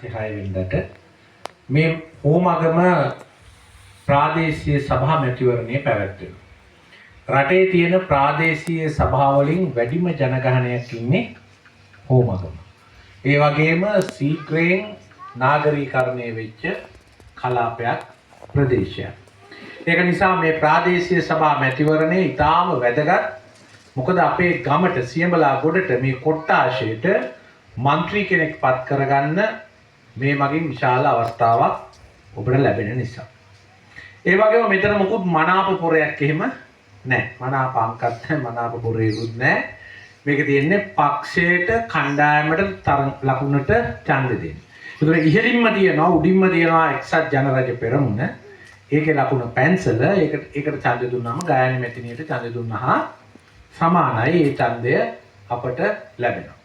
6 වෙනිදාට මේ හෝමාගම ප්‍රාදේශීය සභා මැතිවරණය පැවැත්වෙනවා. රටේ තියෙන ප්‍රාදේශීය සභාවලින් වැඩිම ජනගහනයක් ඉන්නේ හෝමාගම. ඒ වගේම ශීඝ්‍රයෙන් නාගරීකරණය වෙච්ච කලාපයක්, ප්‍රදේශයක්. ඒක නිසා මේ ප්‍රාදේශීය සභා මැතිවරණය ඉතාම වැදගත්. මොකද අපේ ගමට, සියඹලා ගොඩට, මේ කොට්ටාශයට මන්ත්‍රී කෙනෙක් පත් කරගන්න මේ මගින් විශාල අවස්ථාවක් ඔබට ලැබෙන නිසා. ඒ වගේම මෙතන මොකුත් මනාප පොරයක් එහෙම නැහැ. මනාප අංකත් නැහැ, මනාප පොරේකුත් නැහැ. මේක තියෙන්නේ පක්ෂයට, කණ්ඩායමට, තරං ලකුණට ඡන්දෙ දෙන්න. ඒතර ඉහළින්ම තියෙනවා, උඩින්ම තියෙනවා එක්සත් ජනරජ පෙරමුණ. ඒකේ ලකුණ පැන්සල. ඒකට ඒකට ඡන්දෙ දුන්නාම ගායන මැතිණියට ඡන්දෙ දුන්නා හා සමානයි. ඒ ඡන්දය අපට ලැබෙනවා.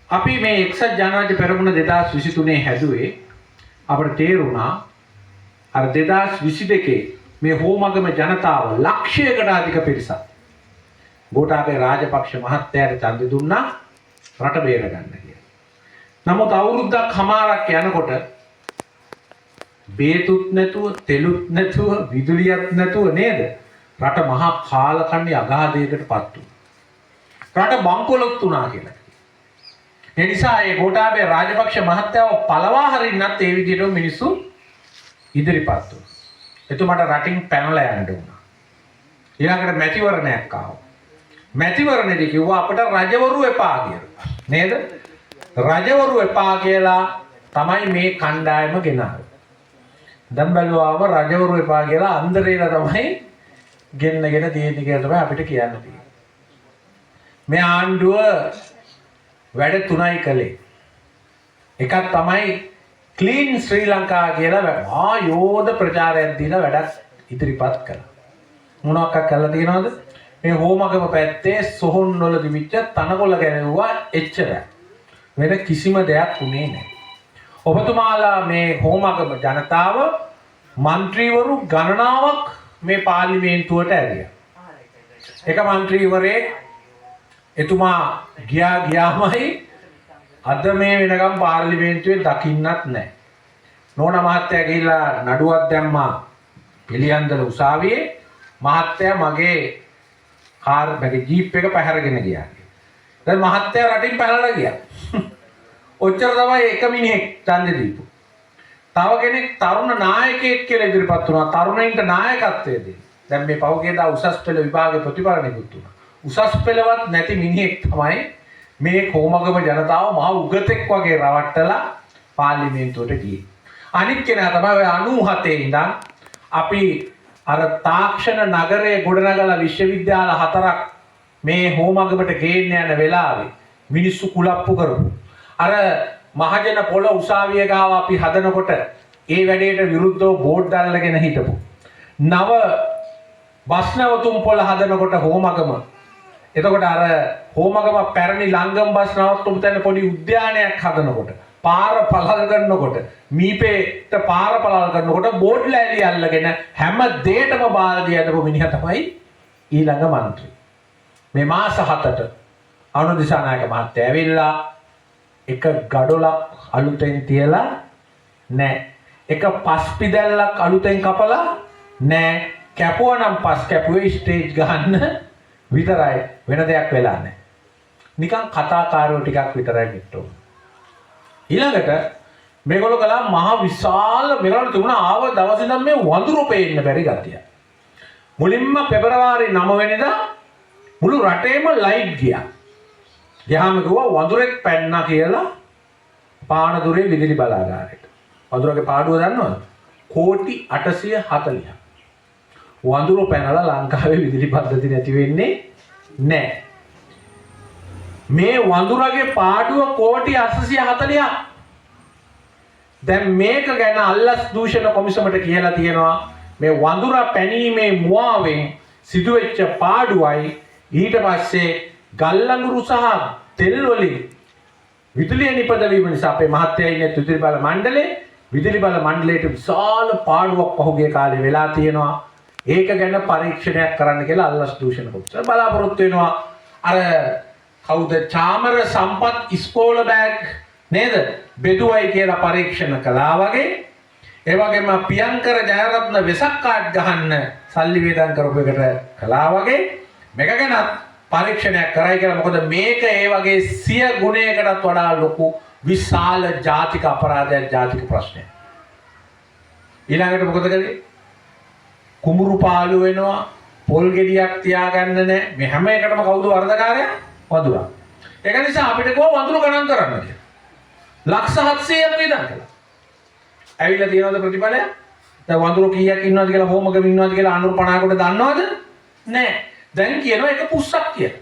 අපි මේ එක්සත් ජනරජ පෙරමුණ 2023 හැදුවේ අපට තේරුණා අර 2022 මේ හෝමගම ජනතාව ලක්ෂයකට අධික පිරිසක් ගෝඨාභය රාජපක්ෂ මහත්තයාට ඡන්දෙ දුන්නා රට බේරගන්න කියලා. නමුත් අවුරුද්දක් හමාරක් යනකොට බේතුත් නැතුව, තෙලුත් නැතුව, විදුලියත් නැතුව නේද? රට මහා කාලකන්ණි අගාධයකට පත් වුණා. රට බංකොලොත් වුණා කියලා. ඒ නිසා ඒ ගෝඨාභය රාජපක්ෂ මහත්තයාව පළවා හරින්නත් ඒ විදිහටම මිනිස්සු ඉදිරිපත් වුණා. එතුමාට රටින් පැනලා යන්න වුණා. ඊළඟට මැතිවරණයක් ආවා. මැතිවරණෙදි කිව්වා අපට රජවරු එපා කියලා. නේද? රජවරු එපා කියලා තමයි මේ කණ්ඩායම ගෙනාවේ. දැන් බැලුවාම රජවරු එපා කියලා අන්දරේලා තමයි ගෙන්නගෙන තියෙන්නේ කියලා තමයි අපිට කියන්න තියෙන්නේ. මේ ආණ්ඩුව වැඩ තුනයි කළේ. එකක් තමයි ක්ලීන් ශ්‍රී ලංකා කියලා මහා යෝධ ප්‍රචාරයක් දීලා වැඩක් ඉදිරිපත් කළා. මොනවක් කරලා තියෙනවද? මේ හෝමගම පැත්තේ සොහොන් වල තිබිච්ච තනකොළ ගැලවුවා, එච්චරයි. වෙන කිසිම දෙයක් වුණේ නැහැ. ඔබතුමාලා මේ හෝමගම ජනතාව මන්ත්‍රීවරු ගණනාවක් මේ පාර්ලිමේන්තුවට ඇරියා. එක මන්ත්‍රීවරයෙක්, එතුමා ගියා ගියාමයි, අද මේ වෙනකම් පාර්ලිමේන්තුවේ දකින්නත් නැහැ. නෝනා මහත්තයා ගිහිල්ලා නඩුවක් දැම්මා පිළියන්දල උසාවියේ, මහත්තයා මගේ කාර්, මගේ ජීප් එක පැහැරගෙන ගියා කියලා. දැන් මහත්තයා රටින් පැනලා ගියා. ඔච්චර තමයි එක මිනිහෙක් ඡන්දෙ දීපු. තව කෙනෙක් තරුණ නායකයෙක් කියලා ඉදිරිපත් වුණා. තරුණයින්ට නායකත්වය දෙන්න. දැන් මේ පහුගිය දා උසස් පෙළ විභාගේ ප්‍රතිඵල නිකුත් වුණා. උසස් පෙළවත් නැති මිනිහෙක් තමයි මේ කොමගම ජනතාව මහ උගතෙක් වගේ රවට්ටලා පාර්ලිමේන්තුවට ගියේ. අනිත් කෙනා තමයි ඔය 97 ඉඳන් අපි අර තාක්ෂණ නගරයේ ගොඩනගලා විශ්වවිද්‍යාල හතරක් මේ හෝමගමට ගේන්න යන වෙලාවේ මිනිස්සු කුලප්පු කරපු. අර මහජන පොළ උසාවිය ගාව අපි හදනකොට ඒ වැඩේට විරුද්ධව බෝඩ් අල්ලගෙන හිටපු. නව බස් නැවතුම් පොළ හදනකොට හෝමගම, එතකොට අර හෝමගම පැරණි ලංගම් බස් නවත්තපු තැන පොඩි උද්‍යානයක් හදනකොට, පාර පළල් කරනකොට, මීපේට පාර පළල් කරනකොට බෝඩ් ලෑලි අල්ලගෙන හැම දෙයකටම බාර දී හදපු මිනිහා තමයි ඊළඟ මන්ත්‍රී. මේ මාස 7ට අනු දිසානායක මහත්තයා ඇවිල්ලා එක ගඩොලක් අලුතෙන් තියලා නෑ. එක පස් පිදැල්ලක් අලුතෙන් කපලා නෑ. කැපුවා නම් පස් කැපුවේ ස්ටේජ් ගහන්න විතරයි, වෙන දෙයක් වෙලා නෑ. නිකන් කතාකාරයෝ ටිකක් විතරයි මිට්ටෝ. ඊළඟට මේගොල්ලෝ කළා මහ විශාල, මේගොල්ලෝ තිබුණා ආව දවස් ඉඳන් මේ වඳුරු පේන්න බැරි ගතිය. මුලින්ම පෙබරවාරි 9 වෙනිදා මුළු රටේම ලයිට් ගියා. ගියාම කිව්වා වඳුරෙක් පැන්නා කියලා පානදුරේ විදුලි බලාගාරයට. වඳුරගේ පාඩුව දන්නවද? කෝටි 840ක්. වඳුරු පැනලා ලංකාවේ විදුලි පද්ධති නැති වෙන්නේ නැහැ. මේ වඳුරගේ පාඩුව කෝටි 840ක්. දැන් මේක ගැන අල්ලස් දූෂණ කොමිසමට කියලා තියෙනවා, මේ වඳුරා පැනීමේ මුවාවෙන් සිදුවෙච්ච පාඩුවයි, ඊට පස්සේ ගල්අඟුරු සහ තෙල් වලින් විදුලිය නිපදවීම නිසා අපේ මහත්තයා ඉන්නේ විදුලි බල මණ්ඩලේ, විදුලි බල මණ්ඩලයට විශාල පාඩුවක් පහුගිය කාලේ වෙලා තියෙනවා. ඒක ගැන පරීක්ෂණයක් කරන්න කියලා අල්ලස් දූෂණ කොමිසම බලාපොරොත්තු වෙනවා. අර කවුද, චාමර සම්පත් ඉස්කෝල බෑග් නේද? බෙදුවයි කියලා පරීක්ෂණ කළා වගේ, ඒ වගේම පියංකර ජයරත්න වෙසක් කාඩ් ගහන්න සල්ලි වේදම් කරපු එකට කළා වගේ මේක ගැනත් පරීක්ෂණයක් කරයි කියලා. මොකද මේක ඒ වගේ සිය ගුණයකටත් වඩා ලොකු විශාල ජාතික අපරාධයක්, ජාතික ප්‍රශ්නයක්. ඊළඟට මොකද කළේ? කුඹුරු පාළු වෙනවා, පොල් ගෙඩියක් තියාගන්න නෑ. මේ හැම එකටම කවුද වරදකාරයා? වඳුරා. ඒක නිසා අපිට කිව්වා වඳුරු ගණන් කරන්න කියලා. ලක්ෂ 700ක් වියදම් කළා. ඇවිල්ලා තියෙනවද ප්‍රතිඵලයක්? දැන් වඳුරු කීයක් ඉන්නවද කියලා, හෝමගම ඉන්නවද කියලා අනුරු 50කට දන්නවද? නෑ. දැන් කියනවා ඒක පුස්සක් කියලා.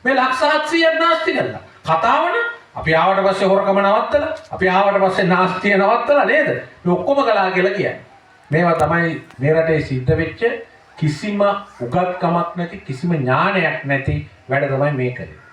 මේ ලක්ෂ 700ක් නාස්ති කළා. කතාවන අපි ආවට පස්සේ හොරකම නවත්තලා, අපි ආවට පස්සේ නාස්තිය නවත්තලා නේද? මේ ඔක්කොම කළා කියලා කියන්නේ. මේවා තමයි මේ රටේ සිද්ධ වෙච්ච කිසිම උගත්කමක් නැති, කිසිම ඥානයක් නැති වැඩ තමයි මේ කළේ.